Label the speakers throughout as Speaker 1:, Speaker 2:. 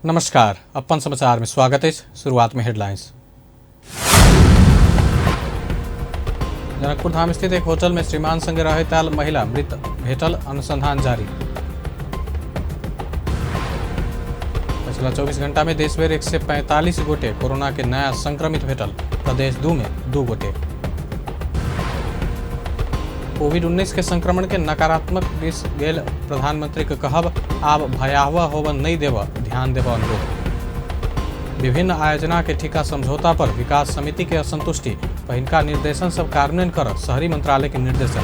Speaker 1: नमस्कार, अपन समाचार में स्वागत है। शुरुआत में हेडलाइंस। जनकपुर धाम स्थित एक होटल में श्रीमान संगे रहैत आयल महिला मृत भेटल, अनुसंधान जारी। पिछला 24 घंटा में देश भर 145 गोटे कोरोना के नया संक्रमित भेटल, प्रदेश 2 में 2 गोटे। कोविड-19 के संक्रमण के नकारात्मक दिस गेल प्रधानमंत्री के कहब, आब भयावह होब नहीं देव, ध्यान देव अनुरोध। विभिन्न आयोजना के ठिका समझौता पर विकास समिति के असंतुष्टि, पहिनका निर्देशन सब कार्यान्वयन कर शहरी मंत्रालय के निर्देशन।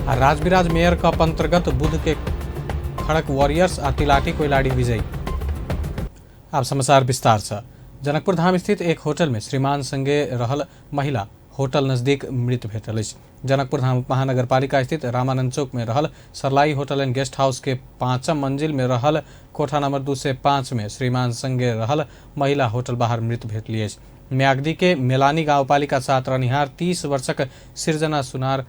Speaker 1: आ राजविराज मेयर कप अंतर्गत बुध के खड़क वॉरियर्स आ तिलाठी कोइलाड़ी विजयी। आब समाचार विस्तार से। जनकपुर धाम स्थित एक होटल में श्रीमान संगे रहल महिला होटल नजदीक मृत भेटल अछि। जनकपुर धाम महानगरपालिका स्थित रामानंद चौक में रहल Sarlahi hotel and guest house के 5म मंजिल में रहल कोठा नंबर 205 में श्रीमान संगे रहल महिला होटल बाहर मृत भेटली अछि। म्याग्दी के मेलानी गाउँपालिका 7 रहनिहार 30 वर्षक सृजना सुनार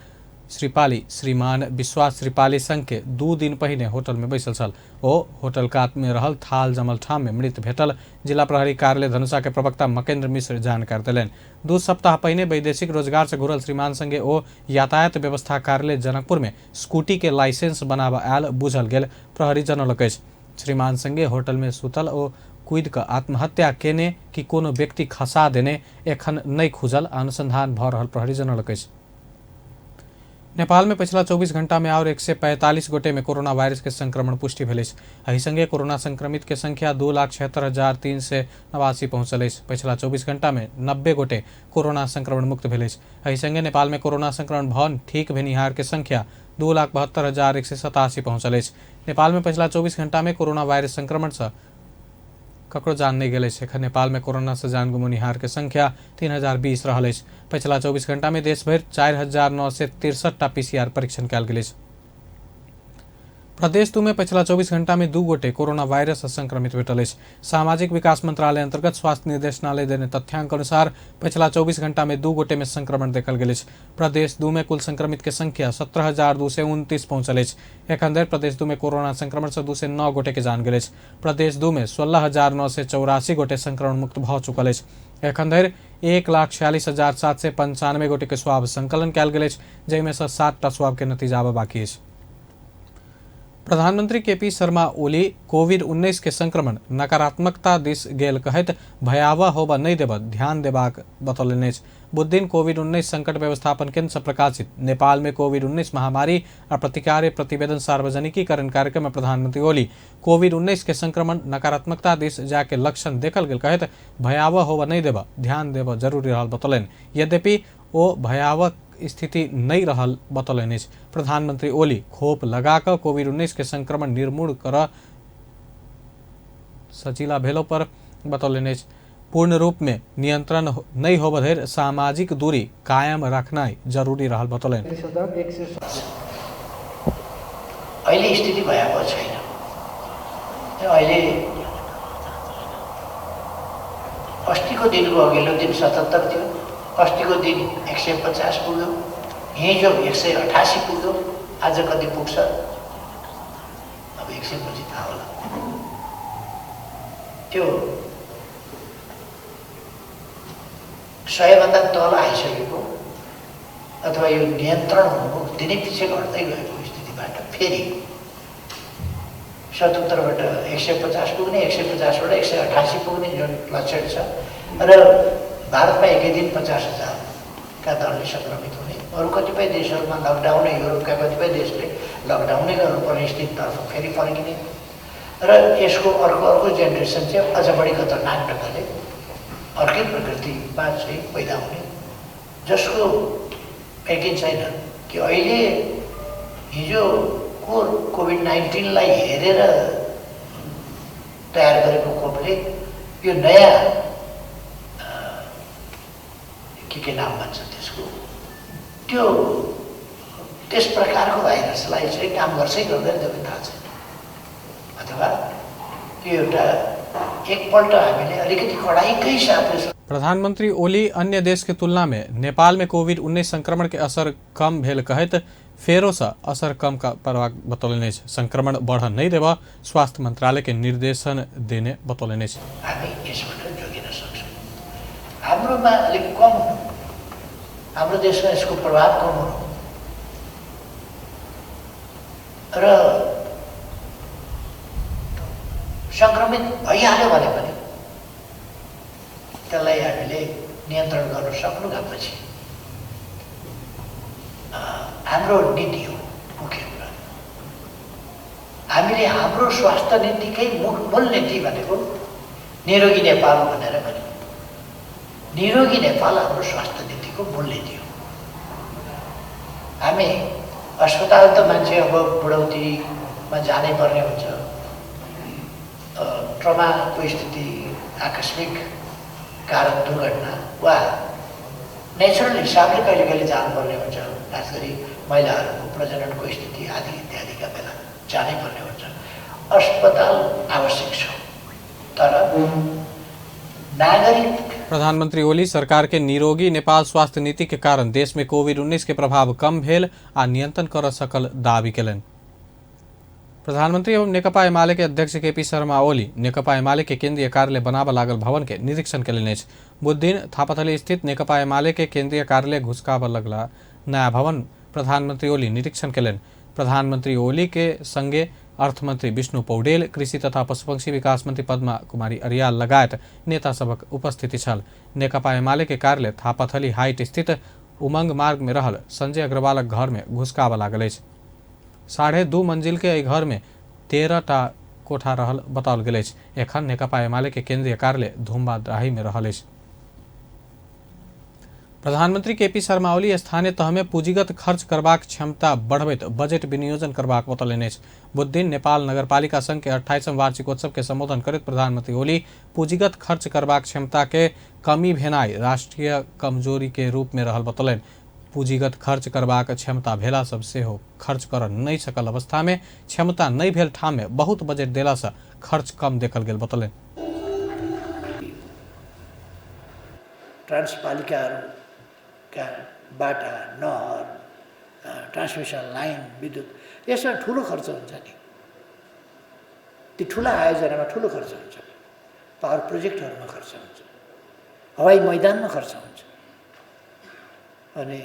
Speaker 1: श्रीपाली श्रीमान विश्वास श्रीपाली संग के 2 दिन पहिने होटल में बैसल छल। ओ होटल कात में रहल थाल जमल ठाम में मृत भेटल जिला प्रहरी कार्यालय धनुषा के प्रवक्ता मकेन्द्र मिश्र जानकारी देलनि। 2 सप्ताह पहिने वैदेशिक रोजगार से घुरल श्रीमान संगे ओ यातायात व्यवस्था कार्यालय जनकपुर में स्कूटी के लाइसेंस बनाबऽ आयल बुझल गेल प्रहरी जनौलक अछि। श्रीमान संगे होटल में सुतल ओ कूदि कऽ आत्महत्या केने कि कोनो व्यक्ति खसा देने एखन नहि खुजल, अनुसंधान भऽ रहल प्रहरी जनौलक अछि। नेपाल में पिछला 24 घंटा में और 145 गोटे में कोरोना वायरस के संक्रमण पुष्टि भेल अछि। एहि संगे कोरोना संक्रमित के संख्या 2,76,389 पहुंचल अछि। पिछला 24 घंटा में 90 गोटे कोरोना संक्रमण मुक्त भेल अछि। एहि संगे नेपाल में कोरोना संक्रमण भऽ ठीक भेनिहार के संख्या 2,72,187 पहुंचल अछि। नेपाल में पिछला 24 घंटा में कोरोना वायरस संक्रमण से ककरो जान नहीं गेल अछि। एखन नेपाल में कोरोना से जान गुमनिहार के संख्या 3,020 रहल अछि। पिछला 24 घंटा में देश भरि 4,963 टा पीसीआर परीक्षण कयल गेल अछि। प्रदेश 2 में पिछला 24 घंटा में 2 गोटे कोरोना वायरस से संक्रमित भेटल अछि। सामाजिक विकास मंत्रालय अंतर्गत स्वास्थ्य निर्देशनालय देने तथ्यांक अनुसार पिछला 24 घंटा में 2 गोटे में संक्रमण देखल गेल अछि। प्रदेश 2 में कुल संक्रमित के संख्या 17,229 पहुंचल अछि। एखन धरि प्रदेश 2 में कोरोना संक्रमण से 209 गोटे के जान गेल अछि। प्रदेश 2 में 16,984 गोटे संक्रमण मुक्त भऽ चुकल अछि। एखन धरि 1,46,795 गोटे के स्वाब संकलन कयल गेल अछि, जाहिमे सँ 7 टा स्वाब के नतीजा आबऽ बाकी अछि। प्रधानमंत्री केपी शर्मा ओली कोविड-19 के संक्रमण नकारात्मकता दिस गेल कहैत भयावह होबऽ नहि देब ध्यान देबाक बतौलनि अछि। बुधदिन कोविड-19 संकट व्यवस्थापन केंद्र से प्रकाशित नेपाल में कोविड-19 महामारी आ प्रतिकार्य प्रतिवेदन सार्वजनिकीकरण कार्यक्रम में प्रधानमंत्री ओली कोविड-19 के संक्रमण नकारात्मकता दिस जाके लक्षण देखल गेल कहैत भयावह होबऽ नहि देब ध्यान देब जरूरी रहल बतौलनि। यद्यपि ओ भयावह स्थिति नहीं रहल बतौलनि अछि। प्रधानमंत्री ओली खोप लगा कऽ कोविड-19 के संक्रमण निर्मूल कर सचिला भेलो पर बतौलनि अछि। पूर्ण रूप में नियंत्रण नहीं होब धरि सामाजिक दूरी कायम रखनाइ जरूरी रहल बतौलनि।
Speaker 2: अहिले स्थिति भयावह छैन। अहिले अस्तिको दिनको अघिल्लो दिन 77 थियो, अस्तिको दिन 150 पुग्यो, हिजो 188 पुग्यो, आज कति पुग्छ अब 100 पछि थाहा होला। त्यो 100 भन्दा तल आइसकेको अथवा यो नियन्त्रण हुनुको दिनै पछि घट्दै गएको स्थितिबाट फेरि 77बाट 150 पुग्ने, 150बाट 188 पुग्ने जुन लक्षण छ र भारतमा एकै दिन 50,000का दरले सङ्क्रमित हुने, अरू कतिपय देशहरूमा लकडाउनै, युरोपका कतिपय देशले लकडाउनै गर्नुपर्ने स्थितितर्फ फेरि फर्किने र यसको अर्को अर्को जेनेरेसन चाहिँ अझ बढी खतरनाक ढङ्गले अर्कै प्रकृतिमा चाहिँ पैदा हुने, जसको यकिन छैन कि अहिले हिजोको कोभिड-19लाई हेरेर तयार गरेको खोपले यो नयाँ के नाम भन्छ त्यसको, त्यो त्यस प्रकारको भाइरसलाई चाहिँ काम गर्छ कि गर्दैन त्यो पनि थाहा छैन। अथवा त्यो एउटा एकपल्ट हामीले अलिकति कडाइकै साथ
Speaker 1: प्रधानमंत्री ओली अन्य देश के तुलना में नेपाल में कोविड-19 संक्रमण के असर कम भेल कहैत फेरोसँ असर कम पड़बाक बतौलनि अछि। संक्रमण बढ़ नहि देबऽ स्वास्थ्य मंत्रालय के निर्देशन देने बतौलनि अछि।
Speaker 2: हामी यसबाट जोगिन सक्छौँ। हाम्रोमा अलिक कम हुनु, हाम्रो देशमा यसको प्रभाव कम हुनु र सङ्क्रमित भइहाल्यो भने पनि त्यसलाई हामीले नियन्त्रण गर्न सक्नुका पछि हाम्रो नीति हो मुख्य कुरा। हामीले हाम्रो स्वास्थ्य नीतिकै मूल नीति भनेको निरोगी नेपाल भनेर भन्यौँ। निरोगी नेपाल हाम्रो स्वास्थ्य नीतिको मूल नीति हो। हामी अस्पताल त मान्छे अब बुढौतीमा जानै पर्ने हुन्छ, ट्रमाको स्थिति, आकस्मिक कारण दुर्घटना वा नेचुरल हिसाबले कहिले कहिले जानुपर्ने हुन्छ, खास गरी महिलाहरूको प्रजननको स्थिति आदि इत्यादिका बेला जानै पर्ने हुन्छ। अस्पताल आवश्यक छ, तर नागरिक।
Speaker 1: प्रधानमंत्री ओली सरकार के निरोगी नेपाल स्वास्थ्य नीति के कारण देश में कोविड-19 के प्रभाव कम भेल आ नियंत्रण कर सकल दावी केलनि। प्रधानमंत्री एवं नेकपा एमाले के अध्यक्ष केपी शर्मा ओली नेकपा एमाले के केंद्रीय कार्यालय बनाबऽ लागल भवन के निरीक्षण केलनि अछि। बुधदिन थापाथली स्थित नेकपा एमाले के केंद्रीय कार्यालय घुसकाबऽ लगला नया भवन प्रधानमंत्री ओली निरीक्षण केलनि। प्रधानमंत्री ओली के संगे अर्थमंत्री विष्णु पौडेल, कृषि तथा पशुपक्षी विकास मंत्री पद्मा कुमारी अरियाल लगायत नेता सभक उपस्थिति छल। नेकपा एमाले के कार्यालय थापाथली हाइट स्थित उमंग मार्ग में रहल संजय अग्रवालक घर में घुसकाबऽ लागल अछि। 2.5 मंजिल के एहि घर में 13 टा कोठा रहल बताओल गेल अछि। एखन नेकपा एमाले के केंद्रीय कार्यालय धुम्बादाही में रहल अछि। प्रधानमंत्री केपी शर्मा ओली स्थानीय तह में पूंजीगत खर्च करबाक क्षमता बढ़बैत बजट विनियोजन करबाक बतौलनि अछि। बुधदिन नेपाल नगरपालिका संघ के 28वां वार्षिकोत्सव के संबोधन करैत प्रधानमंत्री ओली पूंजीगत खर्च करबाक क्षमता के कमी भेनाइ राष्ट्रीय कमजोरी के रूप में रहल बतौलनि। पूंजीगत खर्च करबाक क्षमता भेला सब सेहो खर्च कर नहि सकल अवस्था में क्षमता नहि भेल ठाम में बहुत बजट देला से खर्च कम देखल गेल बतौलनि।
Speaker 2: ट्रान्सपालिकाहरूका बाटा, नहर, ट्रान्समिसन लाइन, विद्युत, यसमा ठुलो खर्च हुन्छ नि। ती ठुला आयोजनामा ठुलो खर्च हुन्छ, पावर प्रोजेक्टहरूमा खर्च हुन्छ, हवाई मैदानमा खर्च हुन्छ। अनि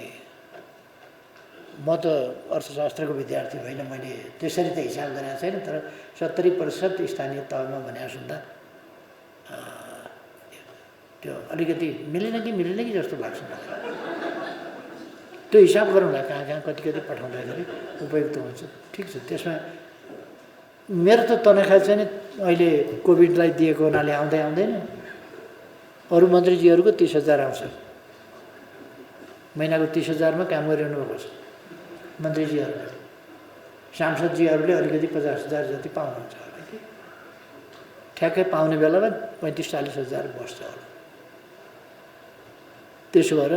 Speaker 2: म त अर्थशास्त्रको विद्यार्थी होइन, मैले त्यसरी त हिसाब गरेको छैन, तर 70% स्थानीय तहमा भनेको सुन्दा त्यो अलिकति मिलेन कि जस्तो लाग्छ मलाई। त्यो हिसाब गरौँला, कहाँ कहाँ कति कति पठाउँदाखेरि उपयुक्त हुन्छ। ठिक छ, त्यसमा मेरो त तनखा चाहिँ नि अहिले कोभिडलाई दिएको हुनाले आउँदै आउँदैन। अरू मन्त्रीजीहरूको 30,000 आउँछ, महिनाको 30,000मा काम गरिरहनु भएको छ मन्त्रीजीहरूले। सांसदजीहरूले अलिकति 50,000 जति पाउनुहुन्छ होला कि, ठ्याक्कै पाउने बेलामा 35-40 हजार बस्छ होला। त्यसो भएर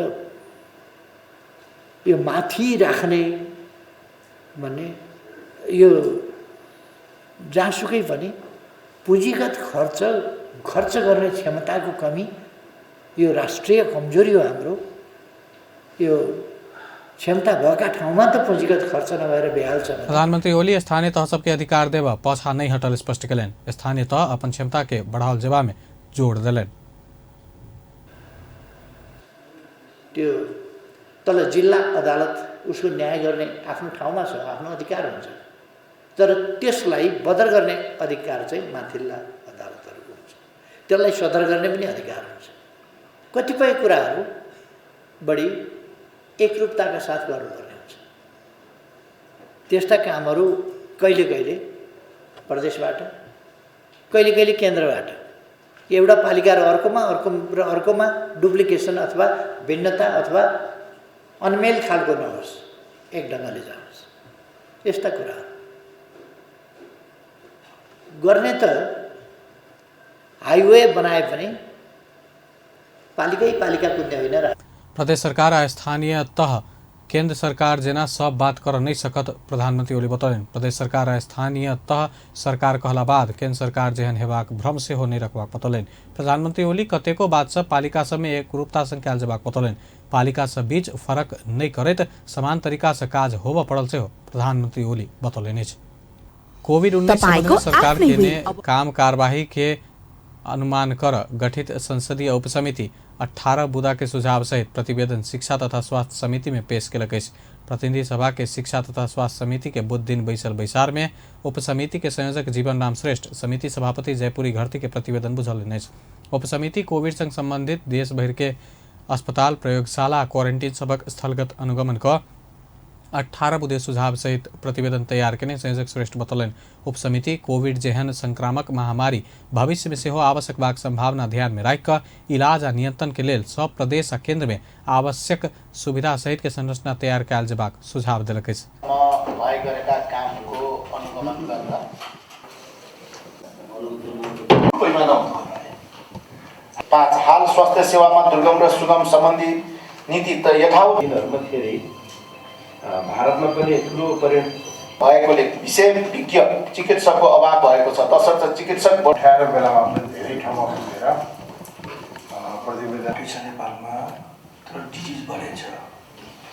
Speaker 2: यो माथि राख्ने भन्ने यो जहाँसुकै पनि पुँजीगत खर्च खर्च गर्ने क्षमताको कमी यो राष्ट्रिय कमजोरी हो हाम्रो। यो क्षमता भएका ठाउँमा त पुँजीगत खर्च नभएर भइहाल्छ।
Speaker 1: प्रधानमंत्री ओली स्थानीय तह सबके अधिकार देवा पाछा नहीं हटल स्पष्ट कयलनि। स्थानीय तह अपन क्षमता के बढ़ाओल जेबा में जोड़ देलनि।
Speaker 2: त्यो तल जिल्ला अदालत उसको न्याय गर्ने आफ्नो ठाउँमा छ, आफ्नो अधिकार हुन्छ, तर त्यसलाई बदर गर्ने अधिकार चाहिँ माथिल्ला अदालतहरूको हुन्छ, त्यसलाई सदर गर्ने पनि अधिकार हुन्छ। कतिपय कुराहरू बढी एकरूपताका साथ गर्नुपर्ने हुन्छ। त्यस्ता कामहरू कहिले कहिले प्रदेशबाट, कहिले कहिले केन्द्रबाट, एउटा पालिका र अर्कोमा, अर्को र अर्कोमा डुप्लिकेसन अथवा भिन्नता अथवा अनमेल खालको नहोस्, एक ढङ्गले जाओस्, यस्ता कुराहरू गर्ने। त हाइवे बनाए पनि पालिकै पालिका कुद्ने होइन र
Speaker 1: प्रदेश सरकार आ स्थानीय तह केंद्र सरकार जेना सब बात कर नहीं सकत प्रधानमंत्री ओली बतौलनि। प्रदेश सरकार आ स्थानीय तह सरकार कहला बाद केंद्र सरकार जेहन हेबाक भ्रम सेहो नहि रखबाक बतौलनि। प्रधानमंत्री ओली कतेको बात सब पालिका सब में एकरूपता संग कयल जेबाक बतौलनि। पालिका सब बीच फरक नहि करैत समान तरीका से काज होबय पड़ल सेहो प्रधानमंत्री ओली बतौलनि अछि। कोविड-19 संबंध में सरकार केने काम कार्यवाही के अनुमान कर गठित संसदीय उपसमिति 18 बुदा के सुझाव सहित प्रतिवेदन शिक्षा तथा स्वास्थ्य समिति में पेश केलक अछि। प्रतिनिधि सभा के शिक्षा तथा स्वास्थ्य समिति के बुध दिन बैसल बैसार में उपसमिति के संयोजक जीवन राम श्रेष्ठ समिति सभापति जयपुरी घरती के प्रतिवेदन बुझौलनि अछि। उपसमिति कोविड संग संबंधित देश भरि के अस्पताल, प्रयोगशाला आ क्वारंटीन सभक स्थलगत अनुगमन क 18 बुदे सुझाव सहित प्रतिवेदन तैयार केने संयोजक श्रेष्ठ बतौलनि। उपसमिति कोविड जेहन संक्रामक महामारी भविष्य में सेहो आबि सकबाक संभावना ध्यान में राखि कऽ इलाज आ नियंत्रण के लेल सब प्रदेश आ केंद्र में आवश्यक सुविधा सहित के संरचना तैयार कयल जेबाक सुझाव देलक अछि।
Speaker 3: भए गरेका कामको अनुगमन गर्न 5 हाल स्वास्थ्य सेवामा दुर्गम र सुगम सम्बन्धी नीति त यथावत
Speaker 4: दिनहरुमा फेरि भारतमा पनि ठुलो परिणाम
Speaker 3: भएकोले विशेष विज्ञ चिकित्सकको अभाव भएको छ। तसर्थ चिकित्सक
Speaker 5: उठाएर बेलामा पनि धेरै ठाउँमा पुगेर प्रतिवेदन
Speaker 6: छ। नेपालमा तर डिजिज बढेछ।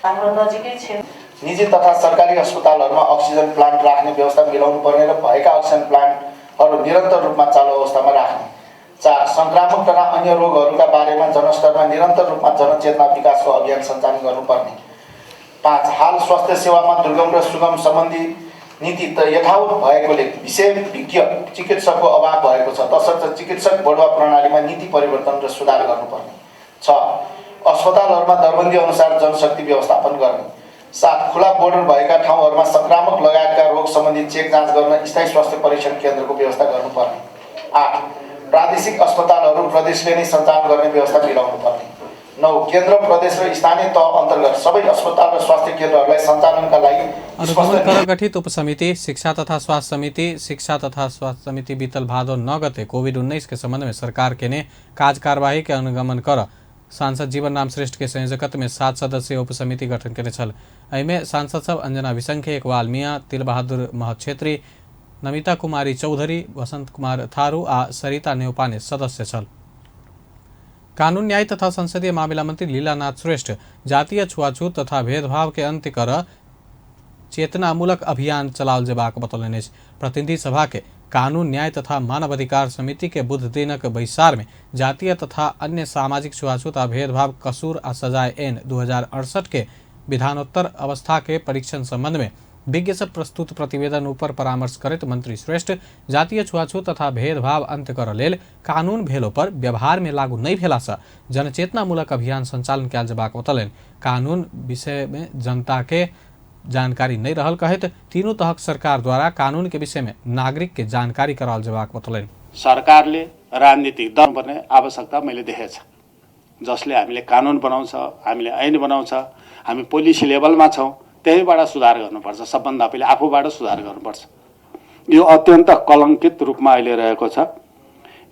Speaker 7: हाम्रो नजिकै छ।
Speaker 3: निजी तथा सरकारी अस्पतालहरूमा अक्सिजन प्लान्ट राख्ने व्यवस्था मिलाउनु पर्ने र भएका अक्सिजन प्लान्टहरू निरन्तर रूपमा चालु अवस्थामा राख्ने। 4 संक्रामक तथा अन्य रोगहरूका बारेमा जनस्तरमा निरन्तर रूपमा जनचेतना विकासको अभियान सञ्चालन गर्नुपर्ने। 5 हाल स्वास्थ्य सेवामा दुर्गम र सुगम सम्बन्धी नीति त यथावत भएकोले विशेष विज्ञ चिकित्सकको अभाव भएको छ। तसर्थ चिकित्सक बढुवा प्रणालीमा नीति परिवर्तन र सुधार गर्नुपर्ने। 6 अस्पतालहरूमा दरबन्दी अनुसार जनशक्ति व्यवस्थापन गर्ने। 7 खुला बोर्डर भएका ठाउँहरूमा संक्रामक लगायतका रोग सम्बन्धी चेक जाँच गर्न स्थायी स्वास्थ्य परीक्षण केन्द्रको व्यवस्था गर्नुपर्ने। 8 प्रादेशिक अस्पतालहरू प्रदेशले नै सञ्चालन गर्ने व्यवस्था मिलाउनु पर्ने। 9 केन्द्र प्रदेश र स्थानीय तह अन्तर्गत सबै अस्पताल र स्वास्थ्य केन्द्रहरूलाई सञ्चालनका लागि
Speaker 1: अनुगमन कर गठित उपसमिति शिक्षा तथा स्वास्थ्य समिति शिक्षा तथा स्वास्थ्य समिति बीतल भादो 9 गते कोविड-19 के संबंध में सरकार के ने काज कार्यवाही के अनुगमन कर सांसद जीवन राम श्रेष्ठ के संयोजकत्व में 7 सदस्यीय उपसमिति गठन केने छल। एहिमे सांसद सब अंजना विसंखे, इकबाल मियाँ, तिलबहादुर महक्षेत्री, नमिता कुमारी चौधरी, वसंत कुमार थारू आ सरिता नेउपाने सदस्य छल। कानून न्याय तथा संसदीय मामिला मंत्री लीलानाथ श्रेष्ठ जातीय छुआछूत तथा भेदभाव के अंत्य कर चेतनामूलक अभियान चलाओल जेबाक बतौलनि अछि। प्रतिनिधि सभा के कानून न्याय तथा मानवाधिकार समिति के बुध दिनक बैसार में जातीय तथा अन्य सामाजिक छुआछूत आ भेदभाव कसूर आ सजाय एन 2068 के विधानोत्तर अवस्था के परीक्षण संबंध में विज्ञ से प्रस्तुत प्रतिवेदन ऊपर परामर्श करैत मंत्री श्रेष्ठ जातीय छुआछूत तथा भेदभाव अंत्य कर लेल कानून भेलो पर व्यवहार में लागू नहीं भेला से जनचेतनामूलक अभियान संचालन कयल जेबाक बतौलनि। कानून विषय में जनता के जानकारी नहीं रहल कहैत तीनों तहक सरकार द्वारा कानून के विषय में नागरिक के जानकारी कराओल जेबाक बतौलनि।
Speaker 8: सरकारले राजनीतिक दल पर्ने आवश्यकता मैले देखेको छ। जसले हामीले कानुन बनाउँछ, हामीले ऐन बनाउँछ, हामी पोलिसी लेभलमा छौँ, त्यहीबाट सुधार गर्नुपर्छ। सबभन्दा पहिले आफूबाट सुधार गर्नुपर्छ। यो अत्यन्त कलङ्कित रूपमा अहिले रहेको छ।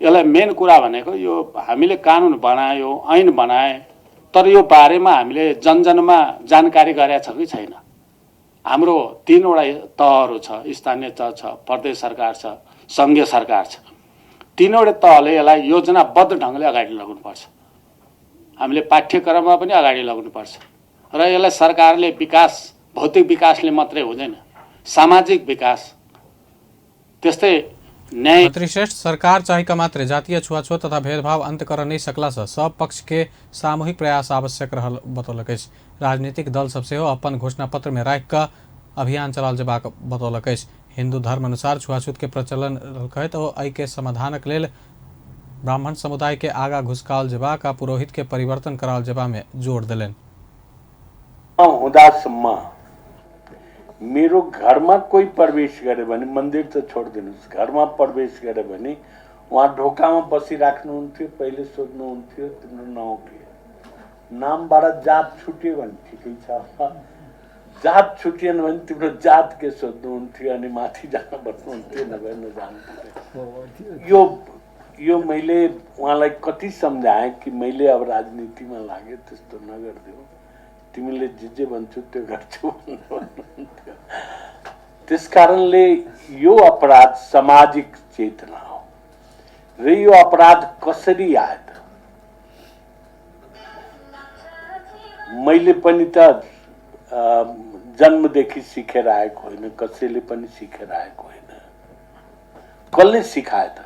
Speaker 8: यसलाई मेन कुरा भनेको यो हामीले कानुन बनायो, ऐन बनाए, तर यो बारेमा हामीले जनजनमा जानकारी गरेका छ कि छैन। हाम्रो 3वटा तहहरू छ, स्थानीय तह छ, प्रदेश सरकार छ, सङ्घीय सरकार छ। 3वटा तहले यसलाई योजनाबद्ध ढङ्गले अगाडि लग्नुपर्छ। हामीले पाठ्यक्रममा पनि अगाडि लग्नुपर्छ र यसलाई सरकारले विकास, भौतिक विकासले मात्रै हुँदैन, सामाजिक विकास, त्यस्तै न्याय।
Speaker 1: मंत्री श्रेष्ठ सरकार चाहे मात्रै जातीय छुआछूत तथा भेदभाव अंत कर नहीं सकला से सब पक्ष के सामूहिक प्रयास आवश्यक रहल बतौलक अछि। राजनीतिक दल सब सेहो अपन घोषणा पत्र में राखि कऽ अभियान चलाओल जेबाक बतौलक अछि। हिंदू धर्म अनुसार छुआछूत के प्रचलन कहैत ओ एहि के समाधानक लेल ब्राह्मण समुदाय के आगा घुसकाओल जेबाक आ पुरोहित के परिवर्तन कराओल जेबा में जोर देलनि।
Speaker 9: हुँदासम्म मेरो घरमा कोही प्रवेश गर्यो भने, मन्दिर त छोडिदिनुहोस्, घरमा प्रवेश गर्यो भने उहाँ ढोकामा बसिराख्नुहुन्थ्यो। पहिले सोध्नुहुन्थ्यो तिम्रो नाउँ के, नामबाट जात छुट्यो भने ठिकै छ, जात छुटिएन भने तिम्रो जात के सोध्नुहुन्थ्यो अनि माथि जान भन्नुहुन्थ्यो, नभए नजानु। यो यो मैले उहाँलाई कति सम्झाएँ कि मैले अब राजनीतिमा लागेँ त्यस्तो नगरिदियो, तिमीले जे जे भन्छु त्यो गर्छु भन्नुहुन्थ्यो। त्यस कारणले यो अपराध सामाजिक चेतना हो र यो अपराध कसरी आयो त? मैले पनि त जन्मदेखि सिकेर आएको होइन, कसैले पनि सिकेर आएको होइन। कसले सिकायो त?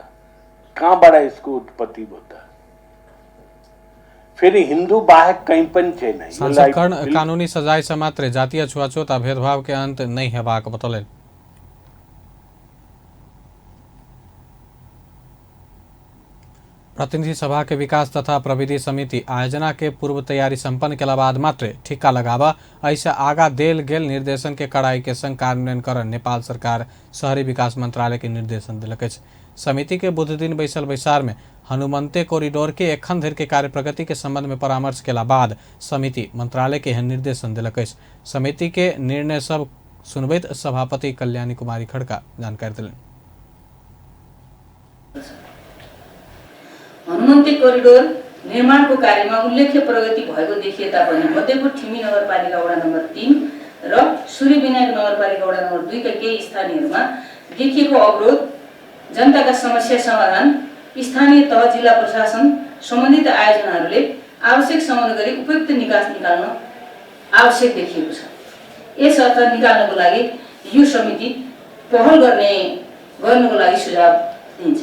Speaker 9: कहाँबाट यसको उत्पत्ति भयो त? फेरि हिन्दू बाहेक कहीँ पनि छैन।
Speaker 1: सांसद कर्ण कानूनी सजाय से मात्र जातीय छुआछूत आ भेदभाव के अंत नहीं हेबाक बतौलनि। प्रतिनिधि सभा के विकास तथा प्रविधि समिति आयोजना के पूर्व तैयारी संपन्न के बाद मात्र ठिक्का लगावा ऐसे आगा देल गेल निर्देशन के कड़ाई के संग कार्यान्वयन कर नेपाल सरकार शहरी विकास मंत्रालय के निर्देशन देलक अछि। समिति के बुध दिन बैसल बैसार में हनुमंते कॉरिडोर के एखन धरि के कार्य प्रगति के संबंध में परामर्श के बाद समिति मंत्रालय के एहन निर्देशन देलक अछि। समिति के निर्णय सब सुनबैत सभापति कल्याणी कुमारी खड़का जानकारी देलनि।
Speaker 10: हनुमन्ते करिडोर निर्माणको कार्यमा उल्लेख्य प्रगति भएको देखिए तापनि मध्यपुर ठिमी नगरपालिका वडा नम्बर 3 र सूर्यविनायक नगरपालिका वडा नम्बर 2 का केही स्थानीयहरूमा देखिएको अवरोध, जनताका समस्या समाधान, स्थानीय तह जिल्ला प्रशासन सम्बन्धित आयोजनाहरूले आवश्यक समन्वय गरी उपयुक्त निकास निकाल्न आवश्यक देखिएको छ। यसर्थ निकाल्नको लागि यो समिति पहल गर्नको लागि सुझाव दिन्छ।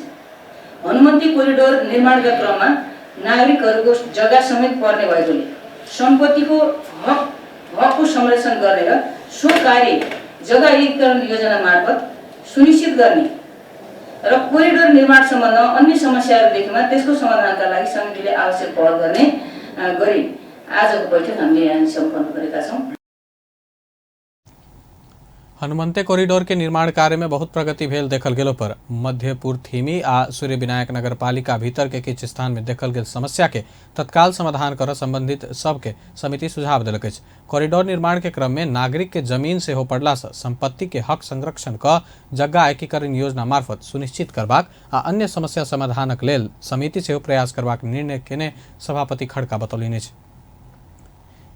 Speaker 10: हनुमन्ती कोरिडोर निर्माणका क्रममा नागरिकहरूको जग्गा समेत पर्ने भएकोले सम्पत्तिको हकको संरक्षण गर्ने र सो कार्य जग्गा एकीकरण योजना मार्फत सुनिश्चित गर्ने र कोरिडोर निर्माण सम्बन्धमा अन्य समस्याहरू देखेमा त्यसको समाधानका लागि समितिले आवश्यक पहल गर्ने गरी आजको बैठक हामीले यहाँ सम्पन्न गरेका छौँ।
Speaker 1: हनुमंते कॉरिडोर के निर्माण कार्य में बहुत प्रगति भेल देखल गेलो पर मध्यपुर थीमी आ सूर्यविनायक नगरपालिका भीतर के किछु स्थान में देखल गेल समस्या के तत्काल समाधान कर संबंधित सबके समिति सुझाव देलक अछि। कॉरिडोर निर्माण के क्रम में नागरिक के जमीन सेहो पड़ला से संपत्ति के हक संरक्षण क जग्गा एकीकरण योजना मार्फत सुनिश्चित करबाक आ अन्य समस्या समाधानक लेल समिति सेहो प्रयास करबाक निर्णय केने सभापति खड़का बतौलनि अछि।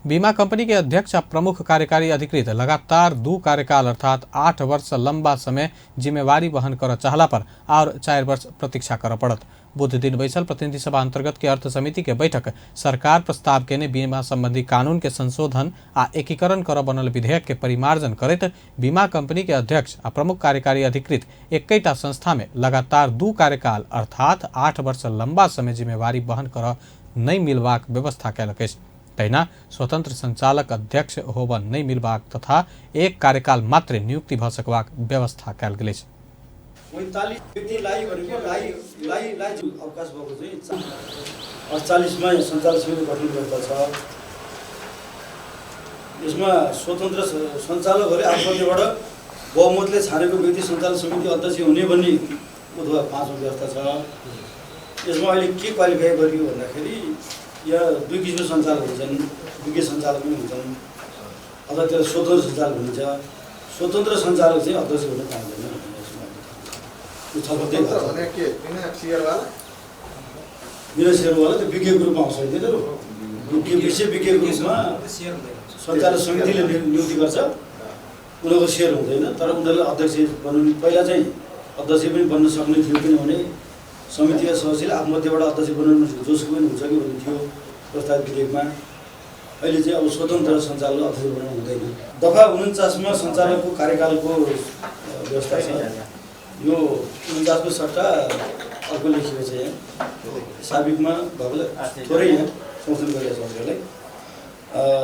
Speaker 1: बीमा कंपनी के अध्यक्ष आ प्रमुख कार्यकारी अधिकृत लगातार 2 कार्यकाल अर्थात 8 वर्ष लंबा समय जिम्मेवारी वहन कर चाहला पर और 4 वर्ष प्रतीक्षा कर पड़त। बुध दिन बैसल प्रतिनिधि सभा अंतर्गत के अर्थ समिति के बैठक सरकार प्रस्ताव केने बीमा संबंधी कानून के संशोधन आ एकीकरण कर बनल विधेयक के परिमार्जन करैत बीमा कंपनी के अध्यक्ष आ प्रमुख कार्यकारी अधिकृत एकैटा संस्था में लगातार 2 कार्यकाल अर्थात 8 वर्ष लंबा समय जिम्मेवारी वहन कर नहीं मिलबाक व्यवस्था कयलक अछि। तहिना स्वतंत्र संचालक अध्यक्ष होबऽ नहि मिलबाक तथा एक कार्यकाल मात्र नियुक्ति भऽ सकबाक व्यवस्था कयल गेल अछि।
Speaker 11: 45 व्यक्तिलाई भनेको लाई लाई लाई अवकाश भएको चाहिँ 48 मा सञ्चालक समिति गठन गरेको छ। यसमा स्वतन्त्र सञ्चालकहरूले आफूबाट बहुमतले छानेको व्यक्ति सञ्चालक समिति अध्यक्ष हुने भन्ने अथवा 5 व्यवस्था छ। यसमा अहिले के क्वालिफाई गरियो भन्दाखेरि यहाँ दुई किसिमको सञ्चालक हुन्छन्, विज्ञ सञ्चालक पनि हुन्छन् अथवा त्यसलाई स्वतन्त्र सञ्चालक भनिन्छ। स्वतन्त्र सञ्चालक चाहिँ अध्यक्ष हुन पाउँदैन। यो छलफल त्यही भएको छ। बिना सेयरवाला त्यो विज्ञ ग्रुपमा आउँछ तिनीहरू। विषय विज्ञ ग्रुपमा सञ्चालक समितिले नियुक्ति गर्छ, उनीहरूको सेयर हुँदैन। तर उनीहरूले अध्यक्ष बनाउनु पहिला चाहिँ अध्यक्ष पनि बन्न सक्ने थियो किनभने समितिका सदस्यले आत्महत्याबाट अध्यक्ष बनाउनु जोसुकै पनि हुन्छ कि भन्ने थियो प्रस्तावित विधेयकमा। अहिले चाहिँ अब स्वतन्त्र सञ्चालक अध्यक्ष बनाउनु हुँदैन। दफा 49 मा सञ्चालकको कार्यकालको व्यवस्था छ। यो 49 को सट्टा अर्को लेखिएको छ यहाँ साबिकमा भएकोले थोरै यहाँ संशोधन गरिएको छ। हजुरलाई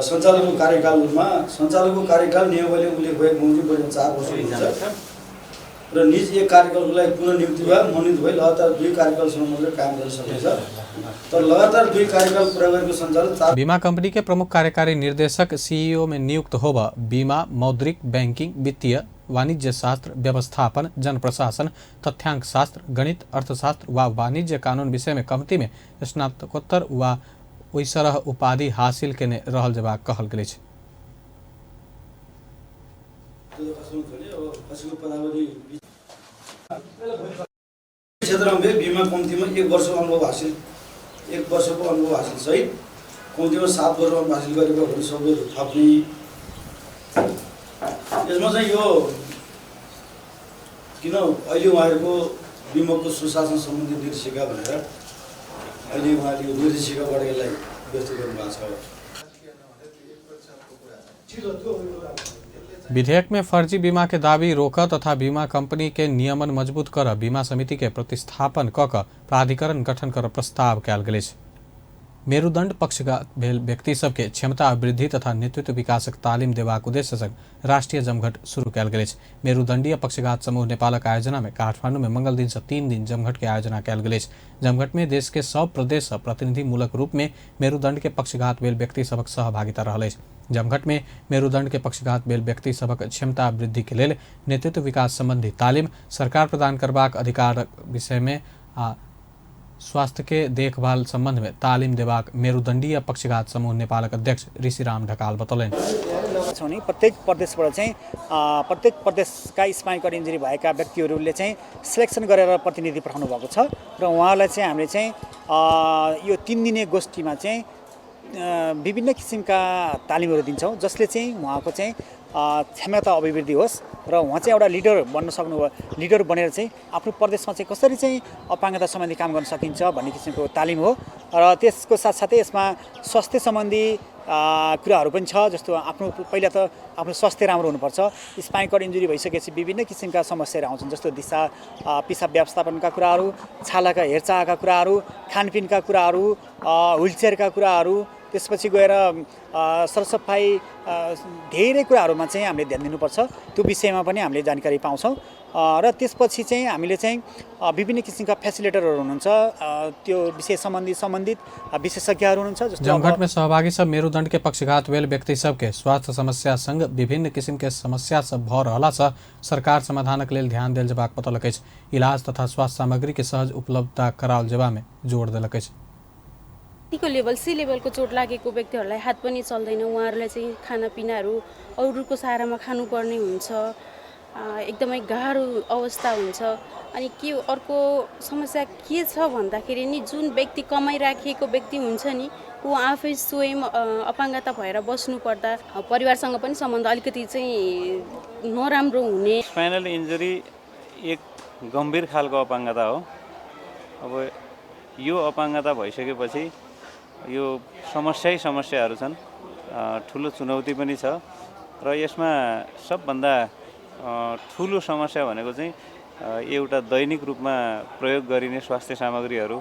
Speaker 11: सञ्चालकको कार्यकालमा सञ्चालकको कार्यकाल नियमावली उल्लेख भएको बमोजिम बढीमा 4 वर्ष हुन्छ र निज एक कार्यकालको लागि पुनर्नियुक्ति भए मनोनित भई लगातार 2 कार्यकालसम्म मात्रै काम गर्न सकिन्छ। तर लगातार 2 कार्यकाल पुरा गरेको सञ्चालक 4।
Speaker 1: बीमा कंपनी के प्रमुख कार्यकारी निर्देशक सीईओ में नियुक्त होब बीमा, मौद्रिक, बैंकिंग, वित्तीय, वाणिज्य शास्त्र, व्यवस्थापन, जनप्रशासन, तथ्यांक शास्त्र, गणित, अर्थशास्त्र व वाणिज्य कानून विषय में कमती में स्नातकोत्तर व ओहिसरह उपाधि हासिल केने रहल जेबाक कहल गेल अछि।
Speaker 11: क्षेत्रमा बीमा कम्तीमा 1 वर्षको अनुभव हासिल, 1 वर्षको अनुभव हासिल सहित कम्तीमा 7 वर्षमा हासिल गरेको भने सबै थप्ने। यसमा चाहिँ यो किन अहिले उहाँहरूको विमको सुशासन सम्बन्धी निर्देशिका भनेर अहिले उहाँले यो निर्देशिकाबाट यसलाई व्यक्त गर्नुभएको छ।
Speaker 1: विधेयक में फर्जी बीमा के दावी रोक तथा बीमा कंपनी के नियमन मजबूत कर बीमा समिति के प्रतिस्थापन क प्राधिकरण गठन कर प्रस्ताव कयल गेल अछि। मेरुदंड पक्षघात भेल व्यक्ति सबके क्षमता वृद्धि तथा नेतृत्व विकासक तालिम देबाक उद्देश्य संग राष्ट्रिय जमघट शुरू कयल गेल अछि। मेरुदंडीय पक्षघात समूह नेपालक आयोजना में काठमांडू में मंगल दिन से 3 दिन जमघट के आयोजना कयल गेल अछि। जमघट में देश के सब प्रदेश से प्रतिनिधिमूलक रूप में मेरुदंड के पक्षघात भेल व्यक्ति सबक सहभागिता रहल अछि। जमघट में मेरुदंड के पक्षघात भेल व्यक्ति सबक क्षमता वृद्धि के लेल नेतृत्व विकास संबंधी तालिम, सरकार प्रदान करबाक अधिकार विषय में आ स्वास्थ्य के देखभाल संबंध में तालिम देबाक मेरुदंडीय पक्षघात समूह नेपालक अध्यक्ष ऋषिराम ढकाल बतौलनि।
Speaker 12: प्रत्येक प्रदेशबाट चाहिँ प्रत्येक प्रदेशका स्पाइनल कर्ड इन्जुरी भएका व्यक्तिहरूले चाहिँ सिलेक्सन गरेर प्रतिनिधि पठाउनु भएको छ र उहाँलाई चाहिँ हामीले चाहिँ यो 3 दिने गोष्ठीमा चाहिँ विभिन्न किसिमका तालिमहरू दिन्छौँ, जसले चाहिँ उहाँको चाहिँ क्षमता अभिवृद्धि होस् र उहाँ चाहिँ एउटा लिडर बन्न सक्नु, लिडर बनेर चाहिँ आफ्नो प्रदेशमा चाहिँ कसरी चाहिँ अपाङ्गता सम्बन्धी काम गर्न सकिन्छ भन्ने किसिमको तालिम हो। र त्यसको साथसाथै यसमा स्वास्थ्य सम्बन्धी कुराहरू पनि छ, जस्तो आफ्नो पहिला त आफ्नो स्वास्थ्य राम्रो हुनुपर्छ। स्पाइनल कर्ड इन्जुरी भइसकेपछि विभिन्न किसिमका समस्याहरू आउँछन्, जस्तो दिशा पिसाब व्यवस्थापनका कुराहरू, छालाका हेरचाहका कुराहरू, खानपिनका कुराहरू, व्हिलचेयरका कुराहरू, त्यसपछि गएर सरसफाइ, धेरै कुराहरूमा चाहिँ हामीले ध्यान दिनुपर्छ। त्यो विषयमा पनि हामीले जानकारी पाउँछौँ र त्यसपछि चाहिँ हामीले चाहिँ विभिन्न किसिमका फेसिलिटरहरू हुनुहुन्छ, त्यो विषय सम्बन्धी सम्बन्धित विशेषज्ञहरू हुनुहुन्छ। जस्तो
Speaker 1: जमघट में सहभागी सब मेरुदंड के पक्षघात भेल व्यक्ति सबके स्वास्थ्य समस्या संग विभिन्न किसिम के समस्या सब भ रहला से सरकार समाधानक लेल ध्यान देल जेबाक बतौलक अछि। इलाज तथा स्वास्थ्य सामग्री के सहज उपलब्धता कराओल जेबा में जोड़ देलक अछि।
Speaker 13: को लेभल सी लेभलको चोट लागेको व्यक्तिहरूलाई हात पनि चल्दैन, उहाँहरूलाई चाहिँ खानापिनाहरू अरूको सहारामा खानुपर्ने हुन्छ, एकदमै गाह्रो अवस्था हुन्छ। अनि के अर्को समस्या के छ भन्दाखेरि नि जुन व्यक्ति कमाइराखेको व्यक्ति हुन्छ नि ऊ आफै स्वयं अपाङ्गता भएर बस्नुपर्दा परिवारसँग पनि सम्बन्ध अलिकति चाहिँ नराम्रो हुने।
Speaker 14: स्पाइनल इन्जुरी एक गम्भीर खालको अपाङ्गता हो। अब यो अपाङ्गता भइसकेपछि यो समस्यै समस्याहरू छन्, ठुलो चुनौती पनि छ र यसमा सबभन्दा ठुलो समस्या भनेको चाहिँ एउटा दैनिक रूपमा प्रयोग गरिने स्वास्थ्य सामग्रीहरू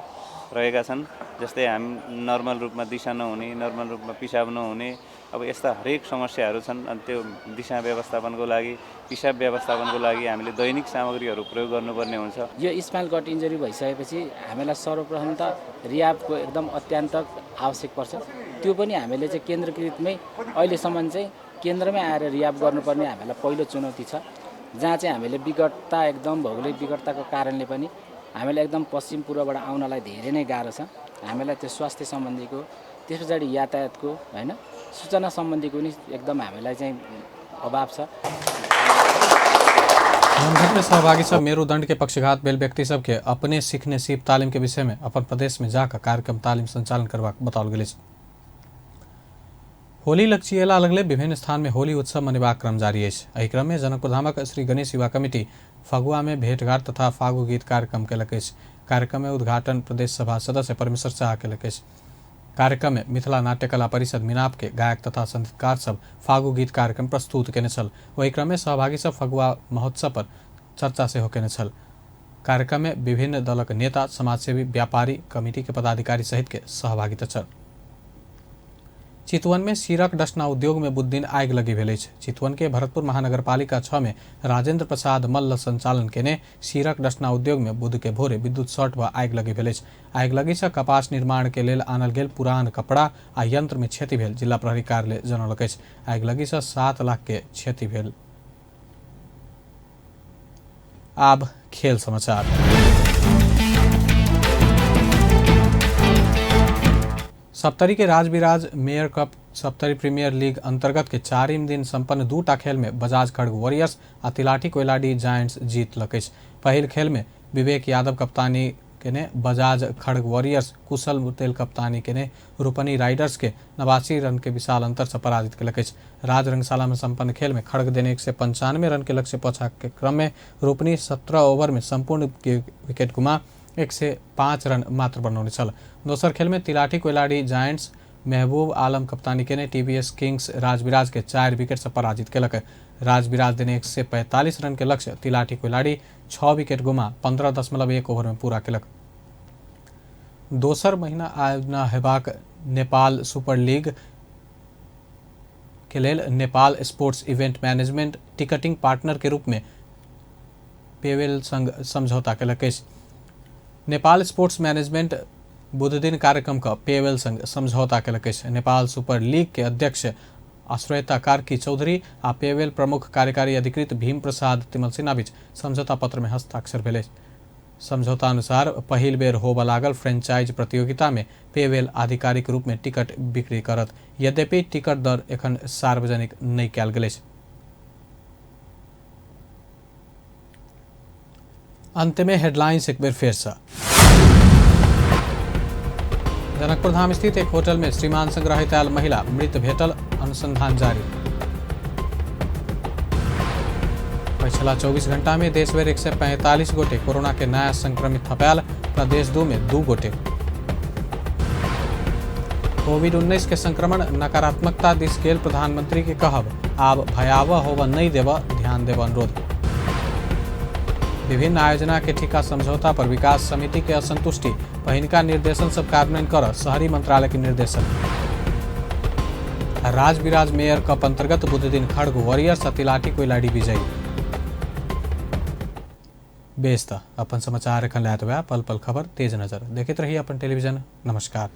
Speaker 14: रहेका छन्, जस्तै हामी नर्मल रूपमा दिशा नहुने, नर्मल रूपमा पिसाब नहुने, अब यस्ता हरेक समस्याहरू छन्। अनि त्यो दिशा व्यवस्थापनको लागि, पिसाब व्यवस्थापनको लागि हामीले दैनिक सामग्रीहरू प्रयोग गर्नुपर्ने हुन्छ।
Speaker 15: यो स्पाइनल कर्ड इन्जुरी भइसकेपछि हामीलाई सर्वप्रथम त रियाबको एकदम अत्यन्त आवश्यक पर्छ। त्यो पनि हामीले चाहिँ केन्द्रीकृतमै अहिलेसम्म चाहिँ केन्द्रमै आएर रियाब गर्नुपर्ने हामीलाई पहिलो चुनौती छ, जहाँ चाहिँ हामीले विकटता एकदम भौगोलिक विकटताको कारणले पनि हामीलाई एकदम पश्चिम पूर्वबाट आउनलाई धेरै नै गाह्रो छ। हामीलाई त्यो स्वास्थ्य सम्बन्धीको, त्यस पछाडि यातायातको, होइन, सूचना सम्बन्धीको पनि एकदम हामीलाई चाहिँ अभाव छ।
Speaker 1: जमघट में सहभागी सब मेरुदंड के पक्षघात भेल व्यक्ति सबके अपने सीखने सीप तालिम के विषय में अपन प्रदेश में जाकर कार्यक्रम तालिम संचालन करबाक बताओल गेल अछि। होली लक्षिएला लगले विभिन्न स्थान में होली उत्सव मनेबाक क्रम जारी अछि। एहि क्रम में जनकपुरधामक श्री गणेश युवा कमिटी फगुआ में भेंटघाट तथा फागु गीत कार्यक्रम केलक अछि। कार्यक्रम में उद्घाटन प्रदेश सभा सदस्य परमेश्वर शाह केलक अछि। कार्यक्रम में मिथिला नाट्यकला परिषद मिनाप के गायक तथा संगीतकार सब फागु गीत कार्यक्रम प्रस्तुत केने छल। ओहि क्रम में सहभागी सब फगुआ महोत्सव पर चर्चा सेहो केने छल। कार्यक्रम में विभिन्न दलक नेता, समाजसेवी, व्यापारी, कमिटी के पदाधिकारी सहित के सहभागिता छल। चितवन में सीरक डसना उद्योग में बुध दिन आगि लगी भेल अछि। चितवन के भरतपुर महानगरपालिका 6 में राजेंद्र प्रसाद मल्ल संचालन केने सीरक डसना उद्योग में बुध के भोरे विद्युत शॉर्ट व आगि लगी भेल अछि। आगि लगी से कपास निर्माण के लेल आनल गेल पुरान कपड़ा आ यंत्र में क्षति भेल जिला प्रहरी कार्यालय जनौलक अछि। आगि लगी से 7 लाख के क्षति भेल। आब खेल समाचार। सप्तरी के Rajbiraj mayor cup Saptari premier league अंतर्गत के 4 दिन संपन्न 2 खेल में बजाज खड़ग वॉरियर्स आ तिलाठी कोयलाडी जायंट्स जीतलक अछि। पहिल खेल में विवेक यादव कप्तानी केने बजाज खड़ग वॉरियर्स कुशल तेल कप्तानी केने रूपनी राइडर्स के 89 रन के विशाल अंतर से पराजित केलक अछि। राज रंगशाला में संपन्न खेल में खड़ग देने 195 रन के लक्ष्य पछा के क्रम में रूपनी 17 ओवर में संपूर्ण विकेट गुमा 105 रन मात्र बनौने छल। दोसर खेल में तिलाठी कोइलाड़ी जायंट्स महबूब आलम कप्तानी केने टीवीएस किंग्स राजविराज के 4 विकेट से पराजित केलक। राजविराज देने 145 रन के लक्ष्य तिलाठी कोइलाड़ी 6 विकेट गुमा 15.1 ओवर में पूरा केलक। दोसर महीना आयोजना हेबाक नेपाल सुपर लीग के लेल Nepal sports event management ticketing partner के रूप में पेवेल संग समझौता केलक अछि। नेपाल स्पोर्ट्स मैनेजमेंट बुधदिन कार्यक्रम का पेवेल संग समझौता केलक अछि। नेपाल सुपर लीग के अध्यक्ष आश्रयता कार्की चौधरी आ पेवेल प्रमुख कार्यकारी अधिकृत भीम प्रसाद तिमल सिन्हा बीच समझौता पत्र में हस्ताक्षर भेल। समझौता अनुसार पहिल बेर होबऽ लागल फ्रेंचाइज प्रतियोगिता में पेवेल आधिकारिक रूप में टिकट बिक्री करत। यद्यपि टिकट दर एखन सार्वजनिक नहि कयल गेल अछि। अंत में हेडलाइंस एक बेर फेर से। जनकपुर धाम स्थित एक होटल में श्रीमान संग रहैत आयल महिला मृत भेटल, अनुसंधान जारी। पिछला 24 घंटा में देश भर 145 गोटे कोरोना के नया संक्रमित थपायल, प्रदेश 2 में 2 गोटे। कोविड-19 के संक्रमण नकारात्मकता दिस गेल प्रधानमंत्री के कहब, आब भयावह होबऽ नहीं देबऽ, ध्यान देबऽ अनुरोध। विभिन्न आयोजना के ठेका समझौता पर विकास समिति के असंतुष्टि, पहिनका निर्देशन सब कार्यान्वयन कर शहरी मंत्रालय के निर्देशन। राजविराज मेयर कप अंतर्गत बुधदिन खड़ग वॉरियर्स तिलाठी कोइलाड़ी विजयी। बेस त अपन समाचार एखन लायत पल पल खबर तेज नजर देखैत रहिए अपन टेलीविजन। नमस्कार।